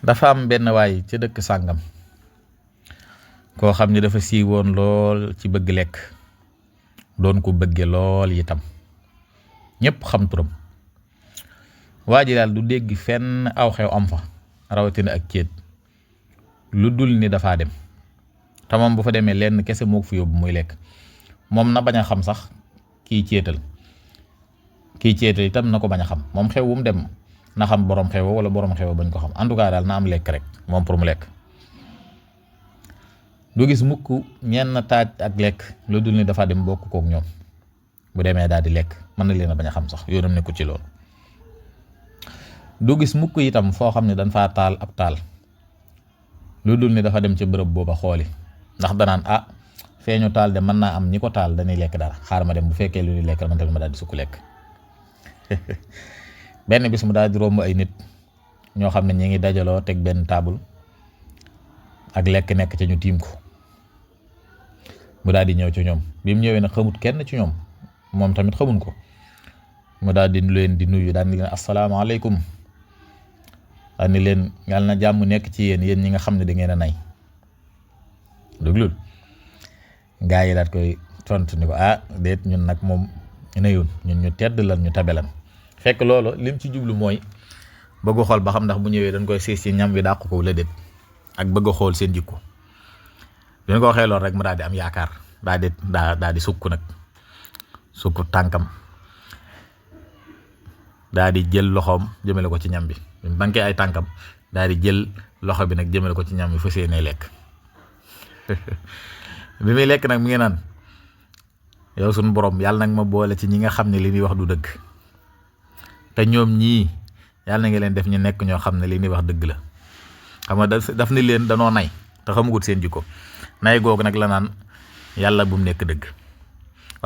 dafa am benn waay ci dëkk sàngam koo xam ne dafa siiwoon lool ci bëgg lekk doon ko bëgge lool itam ñëpp xam turam. waa ji daal du dégg fenn aw xew am fa rawatina ak céet lu dul ni dafaa dem te moom bu fa demee lenn kese moo ko fi yóbbu muy lekk. moom na bañ a xam sax kii céetal itam na ko bañ a xam moom xew wu mu dem na xam borom xew wala borom xew bañ ko xam en tout cas daal na am lekk rek moom pour mu lekk. du gis mukk ñenn taaj ak lekk lu dul ni dafa dem bokk kook ñoom bu demee daal di lekk mën na leen a bañ a xam sax yoonam nekkul ci loolu. du gis mukk itam foo xam ne dañ faa taal ab taal lu dul ni dafa dem ci bërëb booba xooli ndax danaan feeñu taal de mën naa am ñi ko taal dañuy lekk dara xaar ma dem bu fekkee lu ñuy lekk man tamit ma daal di sukk lekk. benn bis mu daal di romb ay nit ñoo xam ne ñi ngi dajaloo teg benn taabul ak lekk nekk ca ñu tiim ko mu daal di ñëw ci ñoom bi mu ñëwee nag xamut kenn ci ñoom moom tamit xamuñ ko mu daal di leen di nuyu daal di leen asalaamaaleykum daal di leen yàlla na jàmm nekk ci yéen ñi nga xam ne da ngeen a nay déglul gaa yi daat koy tontu ni ko déet ñun nag moom nayun ñun ñu tedd lan ñu tabe lan. fekk loolu lim ci jublu mooy bëgg xool ba xam ndax bu ñëwee dañ koy siis ci ñam wi dàq ko la déet ak bëgg xool seen jikko. bi ñu ko waxee loolu rek mu daal di am yaakaar daal di sukk nag sukk tànkam daal di jël loxoom jëmale ko ci ñam bi mu banqué ay tànkam daal di jël loxo bi nag jëmale ko ci ñam bi fa seenee lekk. bi muy lekk nag mi ngi naan yow suñu borom yàlla nag ma boole ci ñi nga xam ne li ñuy wax du dëgg te ñoom ñii yàlla na nga leen def ñu nekk ñoo xam ne li ñuy wax dëgg la. xam nga daf ni leen danoo nay te xamugut seen jikko nay googu nag la naan yàlla bu mu nekk dëgg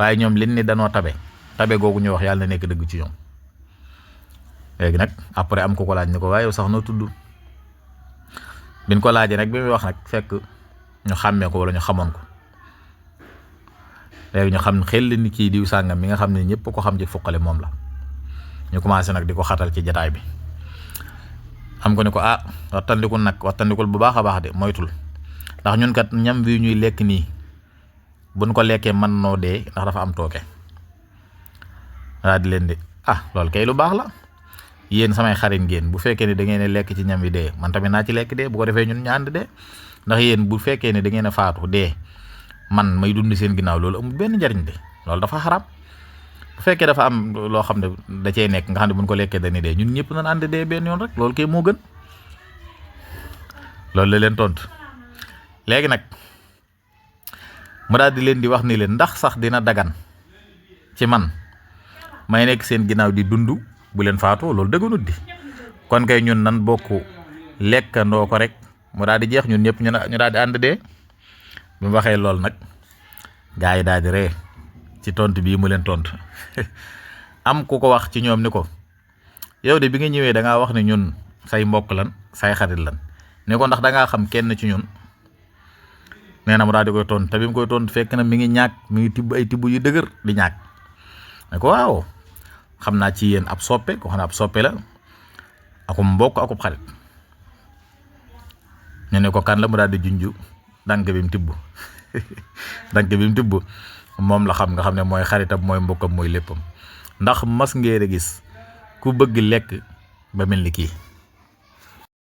waaye ñoom liñ ni danoo tabe googu ñu wax yàlla na nekk dëgg ci ñoom. léegi nag après am ko laaj ni ko waaye yow sax noo tudd biñ ko laajee nag bi muy wax nag fekk ñu xàmmee ko wala ñu xamoon ko. léegi ñu xam xel ni kii diw sàngam mi nga xam ne ñëpp ko xam ci fuqale moom la ñu commencé nag di ko xatal ci jataay bi am ko ni ko wattandikul bu baax a baax de moytul ndax ñun kat ñam bi ñuy lekk nii buñ ko lekkee mën noo dee ndax dafa am tooke. daal di leen di loolu kay lu baax la yéen samay xarit ngeen bu fekkee ne da ngeen lekk ci ñam yi dee man tamit naa ci lekk dee bu ko defee ñun ñu ànd dee ndax yéen bu fekkee ne da ngeen a faatu dee man may dund seen ginnaaw loolu amul benn njariñ de loolu dafa xaram. bu fekkee dafa am loo xam ne da cee nekk nga xam ne buñ ko lekkee dañuy dee ñun ñëpp nañ ànd dee benn yoon rek loolu kay moo gën. loolu la leen tontu léegi nag mu daal di leen di wax ni leen ndax sax dina dagan ci man may nekk seen ginnaaw di dund bu leen faatoo loolu dëgganut di kon kay ñun nan bokk lekkandoo ko rek mu daal di jeex ñun ñëpp ñu daal di ànd dee. bi mu waxee loolu nag gaa yi daal di ree ci tontu bii mu leen tontu am ku ko wax ci ñoom ni ko yow de bi nga ñëwee da ngaa wax ne ñun say mbokk lan say xarit lan ne ko ndax da ngaa xam kenn ci ñun nee na mu daal di koy tontu te bi mu koy tontu fekk na mi ngi ñaag mi ngi tibb ay tibb yu dëgër di ñaag ne ko waaw xam naa ci yéen ab soppe ko xam ne ab soppe la akum mbokk akub xarit ñu ne ko kan la mu daal di junju dank bi mu tibb moom la xam nga xam ne mooy xaritam mooy mbokkam mooy léppam ndax mas ngeen a gis ku bëgg lekk ba mel ni kii